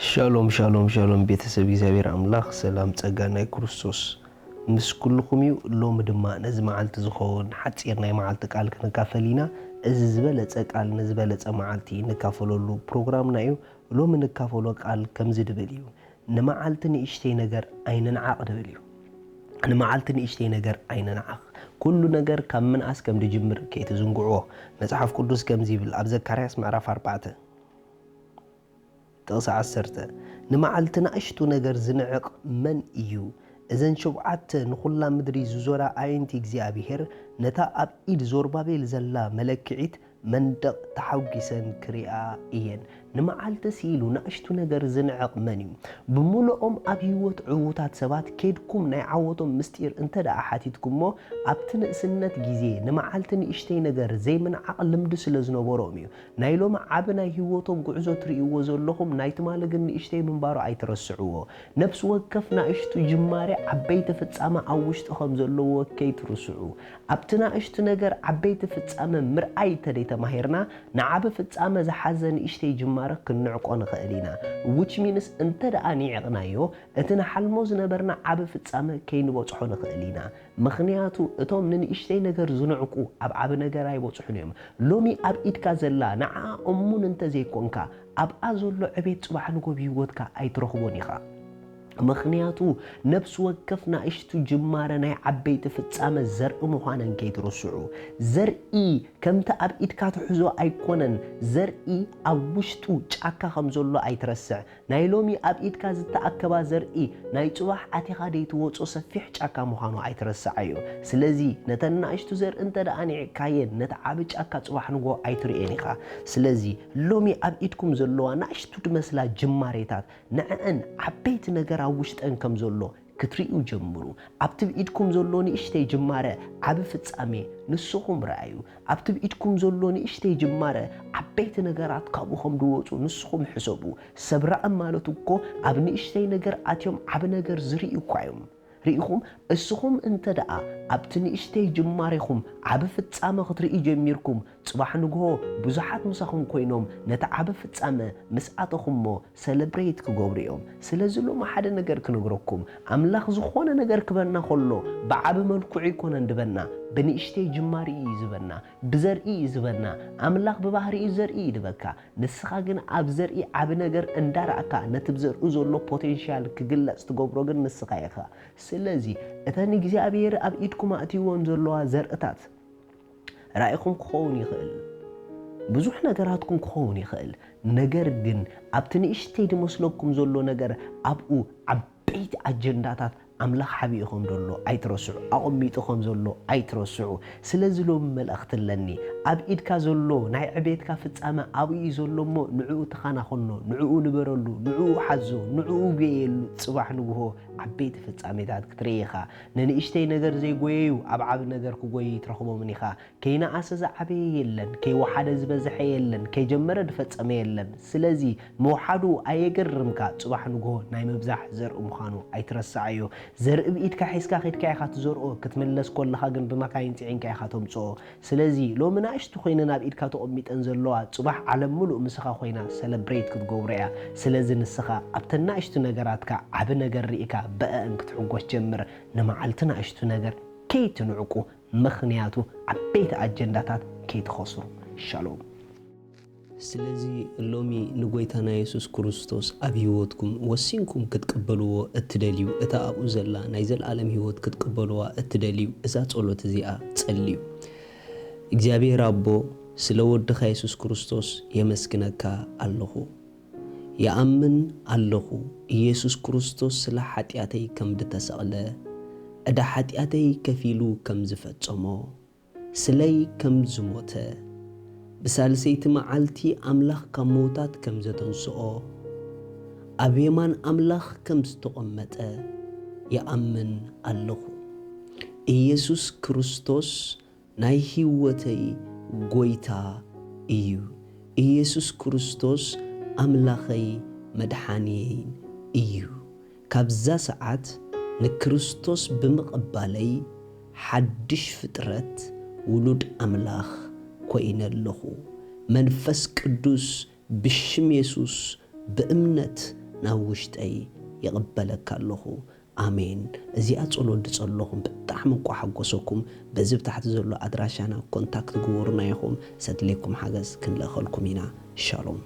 ሻሎም ሻሎም ሻሎም፣ ቤተሰብ እግዚኣብሔር ኣምላኽ ሰላም ጸጋ ናይ ክርስቶስ ምስ ኩልኹም እዩ። ሎሚ ድማ ነዚ መዓልቲ ዝኸውን ሓጺር ናይ መዓልቲ ቃል ክንካፈል ኢና። እዚ ዝበለጸ ቃል ንዝበለጸ መዓልቲ እንካፈለሉ ፕሮግራምና እዩ። ሎሚ እንካፈሎ ቃል ከምዚ ድብል እዩ፣ ንመዓልቲ ንእሽተይ ነገር ኣይንንዓቕ ድብል እዩ። ንመዓልቲ ንእሽተይ ነገር ኣይንንዓቕ፣ ኩሉ ነገር ካብ ምንኣስ ከም ድጅምር ከይትዝንግዕዎ። መጽሓፍ ቅዱስ ከምዚ ይብል ኣብ ዘካርያስ ምዕራፍ ኣርባዕተ ጥቕሲ ዓሰርተ፣ ንመዓልቲ ናእሽቱ ነገር ዝንዕቕ መን እዩ? እዘን ሸውዓተ ንኹላ ምድሪ ዝዞራ ኣዒንቲ እግዚኣብሄር፣ ነታ ኣብ ኢድ ዞርባቤል ዘላ መለክዒት መንደቕ ተሓጒሰን ክሪኣ እየን። ንመዓልቲ ስኢሉ ናእሽቱ ነገር ዝንዕቕ መን እዩ? ብምሉኦም ኣብ ህይወት ዕዉታት ሰባት ኬድኩም ናይ ዓወቶም ምስጢር እንተ ደኣ ሓቲትኩሞ፣ ኣብቲ ንእስነት ግዜ ንመዓልቲ ንእሽተይ ነገር ዘይምንዓቕ ልምዲ ስለ ዝነበሮም እዩ። ናይ ሎሚ ዓቢ ናይ ህይወቶም ጉዕዞ ትርእይዎ ዘለኹም፣ ናይ ትማሊ ግን ንእሽተይ ምንባሩ ኣይትረስዕዎ። ነፍሲ ወከፍ ናእሽቱ ጅማሬ ዓበይቲ ፍጻመ ኣብ ውሽጡ ከም ዘለዎ ከይትርስዑ። ኣብቲ ናእሽቱ ነገር ዓበይቲ ፍጻመ ምርኣይ እንተ ደይተማሂርና፣ ንዓቢ ፍጻመ ዝሓዘ ንእሽተይ ጅማረ ክንንዕቆ ንኽእል ኢና። Which means እንተ ደኣ ኒዕቕናዮ፣ እቲ ንሓልሞ ዝነበርና ዓቢ ፍጻመ ከይንበጽሖ ንኽእል ኢና። ምኽንያቱ እቶም ንንእሽተይ ነገር ዝንዕቁ ኣብ ዓቢ ነገር ኣይበጽሑን እዮም። ሎሚ ኣብ ኢድካ ዘላ ንዓኣ እሙን እንተ ዘይኮንካ፣ ኣብኣ ዘሎ ዕቤት ጽባሕ ንጎ ብህይወትካ ኣይትረኽቦን ኢኻ። ምኽንያቱ ነፍሲ ወከፍ ናእሽቱ ጅማረ ናይ ዓበይቲ ፍጻመ ዘርኢ ምዃነን ከይትርስዑ። ዘርኢ ከምቲ ኣብ ኢድካ ትሕዞ ኣይኮነን፣ ዘርኢ ኣብ ውሽጡ ጫካ ከም ዘሎ ኣይትረስዕ። ናይ ሎሚ ኣብ ኢድካ ዝተኣከባ ዘርኢ ናይ ጽባሕ ኣቲኻ ደይትወጾ ሰፊሕ ጫካ ምዃኑ ኣይትረስዓዮ። ስለዚ ነተን ናእሽቱ ዘርኢ እንተ ደኣ ኒዕካየን ነቲ ዓቢ ጫካ ጽባሕ ንጎ ኣይትርእዮን ኢኻ። ስለዚ ሎሚ ኣብ ኢድኩም ዘለዋ ናእሽቱ ድመስላ ጅማሬታት ንዕአን ዓበይቲ ነገር ኣብ ውሽጠን ከም ዘሎ ክትርእዩ ጀምሩ። ኣብቲ ብኢድኩም ዘሎ ንእሽተይ ጅማረ ዓቢ ፍጻሜ ንስኹም ረኣዩ። ኣብቲ ብኢድኩም ዘሎ ንእሽተይ ጅማረ ዓበይቲ ነገራት ካብኡ ከም ድወጹ ንስኹም ሕሰቡ። ሰብ ረኣም ማለት እኮ ኣብ ንእሽተይ ነገር ኣትዮም ዓቢ ነገር ዝርእዩ እኳ እዮም። ርኢኹም፣ እስኹም እንተ ደኣ ኣብቲ ንእሽተይ ጅማሬኹም ዓቢ ፍጻመ ክትርኢ ጀሚርኩም፣ ጽባሕ ንግሆ ብዙሓት ምሳኹም ኮይኖም ነቲ ዓቢ ፍጻመ ምስ ኣተኹሞ ሰለብሬት ክገብሩ እዮም። ስለዚ ሎሚ ሓደ ነገር ክነግረኩም፣ ኣምላኽ ዝኾነ ነገር ክበና ከሎ ብዓቢ መልክዑ ኣይኮነን ድበና፣ ብንእሽተይ ጅማሪ እዩ ዝበና፣ ብዘርኢ እዩ ዝበና። ኣምላኽ ብባህሪኡ ዘርኢ እዩ ድበካ። ንስኻ ግን ኣብ ዘርኢ ዓቢ ነገር እንዳረኣካ ነቲ ብዘርኡ ዘሎ ፖቴንሻል ክግለጽ ትገብሮ ግን ንስኻ ኢኻ። ስለዚ እተን እግዚኣብሔር ኣብ ኢድኩም ኣእትይወን ዘለዋ ዘርእታት ራእይኹም ክኸውን ይኽእል፣ ብዙሕ ነገራትኩም ክኸውን ይኽእል። ነገር ግን ኣብቲ ንእሽተይ ዝመስለኩም ዘሎ ነገር ኣብኡ ዓበይቲ ኣጀንዳታት ኣምላኽ ሓቢኡ ከም ዘሎ ኣይትረስዑ፣ ኣቐሚጡ ከም ዘሎ ኣይትረስዑ። ስለዚ ሎሚ መልእኽቲ ኣለኒ። ኣብ ኢድካ ዘሎ ናይ ዕቤትካ ፍጻመ ኣብኡ እዩ ዘሎ እሞ ንዕኡ ተኻናኸኖ፣ ንዕኡ ንበረሉ፣ ንዕኡ ሓዞ፣ ንዕኡ ገየሉ። ጽባሕ ንግሆ ዓበይቲ ፍጻሜታት ክትርኢ ኢኻ። ንንእሽተይ ነገር ዘይጎየዩ ኣብ ዓቢ ነገር ክጎዩ ኣይትረኽቦምን ኢኻ። ከይነኣሰ ዝዓበየ የለን፣ ከይወሓደ ዝበዝሐ የለን፣ ከይጀመረ ዝፈጸመ የለን። ስለዚ ምውሓዱ ኣየገርምካ፣ ጽባሕ ንግሆ ናይ ምብዛሕ ዘርኢ ምዃኑ ኣይትረስዓዮ። ዘርኢ ብኢድካ ሒዝካ ኸድካ ኢኻ ትዘርኦ፣ ክትምለስ ኮለኻ ግን ብመካይን ጽዒንካ ኢኻ ተምጽኦ። ስለዚ ሎሚ ንኣሽቱ ኮይነን ኣብ ኢድካ ተቐሚጠን ዘለዋ፣ ጽባሕ ዓለም ምሉእ ምስኻ ኮይና ሰለብሬት ክትገብሮ እያ። ስለዚ ንስኻ ኣብተን ንኣሽቱ ነገራትካ ዓቢ ነገር ርኢካ ብእአን ክትሕጎስ ጀምር። ንመዓልቲ ንኣሽቱ ነገር ከይትንዕቁ፣ ምኽንያቱ ዓበይቲ ኣጀንዳታት ከይትኸስሩ። ሻሎም። ስለዚ ሎሚ ንጎይታና የሱስ ክርስቶስ ኣብ ህይወትኩም ወሲንኩም ክትቅበልዎ እትደልዩ፣ እታ ኣብኡ ዘላ ናይ ዘለኣለም ህይወት ክትቅበልዋ እትደልዩ፣ እዛ ጸሎት እዚኣ ጸልዩ። እግዚኣብሔር ኣቦ፣ ስለ ወድኻ የሱስ ክርስቶስ የመስግነካ ኣለኹ። ይኣምን ኣለኹ፣ ኢየሱስ ክርስቶስ ስለ ሓጢኣተይ ከም ድተሰቕለ፣ ዕዳ ሓጢኣተይ ከፊሉ ከም ዝፈጸሞ፣ ስለይ ከም ዝሞተ፣ ብሳልሰይቲ መዓልቲ ኣምላኽ ካብ ምዉታት ከም ዘተንስኦ፣ ኣብ የማን ኣምላኽ ከም ዝተቐመጠ ይኣምን ኣለኹ። ኢየሱስ ክርስቶስ ናይ ህይወተይ ጎይታ እዩ። ኢየሱስ ክርስቶስ ኣምላኸይ መድሓንየይን እዩ። ካብዛ ሰዓት ንክርስቶስ ብምቕባለይ ሓድሽ ፍጥረት ውሉድ ኣምላኽ ኮይነ ኣለኹ። መንፈስ ቅዱስ ብሽም የሱስ ብእምነት ናብ ውሽጠይ ይቕበለካ ኣለኹ። ኣሜን። እዚኣ ጸሎት ድጸለኹም ብጣዕሚ እኳ ሓጎሰኩም። በዚ ብታሕቲ ዘሎ ኣድራሻና ኮንታክት ግበሩና ኢኹም። ሰድሌኩም ሓገዝ ክንልእኸልኩም ኢና። ሻሎም።